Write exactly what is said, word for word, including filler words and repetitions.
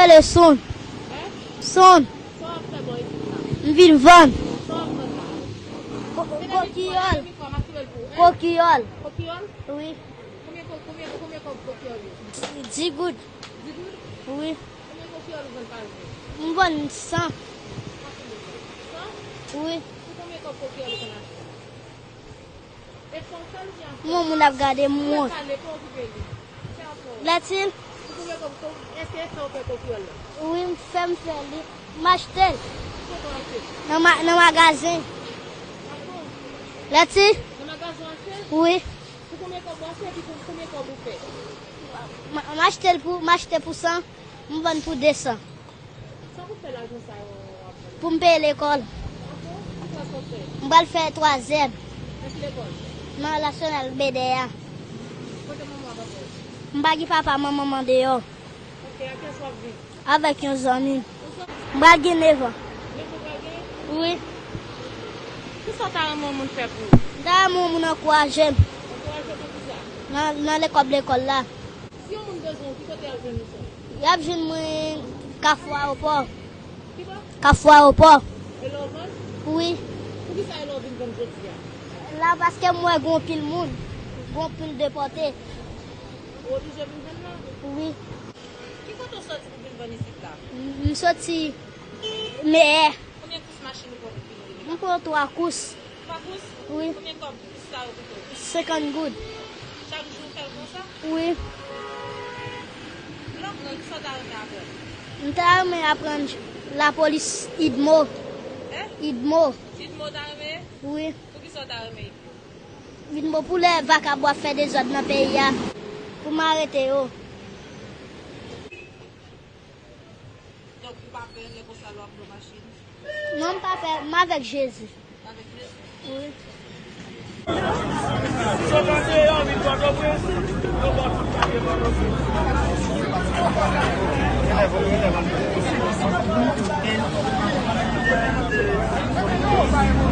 Pale sonn. Sonn. M vin vann. Ko- Kokiyòl. Kokiyòl. Wi. Di goud. Wi. M vann san. Wi. Yon moun ap gade m wont. Lètil. Wi, m fè, m fè li. M achte l. Nan ma- nan magazen. Lètil. Wi. M- m achte l pou, m achte pou san, m vann pou de san. Pou m peye lekòl. M pral fè twazyèm. Nan Nasyonal Bedè a. M pa gen papa, manman m andeyò. Avèk yon zanmi m. M pral gen nèf an. Wi. Kisa w ta renmen yon moun fè pou ou? M ta renmen yon moun ankouraje m. Nan, nan lekòl, lekòl la. Si yon moun bezwen w, ki kote y ap jwenn ou sou? Y ap jwenn mwen Kafou Ayewopò. Kafou Ayewopò. E la w vann? Wi. Poukisa e la w vin vann jodi a? La paske m wè gen anpil moun, gen anpil depòte. Ou oblije vin vann la? Wi. Ki kote w soti pou vin vann isit la? M- m soti Meyè. Konbyen kous machin ou pran pou vin rive la? M pran twa kous. Twa kous? Wi. Konbyen kòb kous sa yo koute w? Senkant goud. Chak jou w fè l konsa? Wi. Lè w gran, kisa w ta renmen aprann? M ta renmen aprann lapolis, idmo. Hein? Idmo. Idmo w ta renmen ye? Wi. Poukisa w ta renmen idmo? Idmo pou lè vakabon ap fè dezòd nan peyi a, pou m arete yo. Donk, ou pa pè lè konsa lè w ap pran machin? Non, m pa pè, m avèk Jezi. Avèk Jezi? Wi.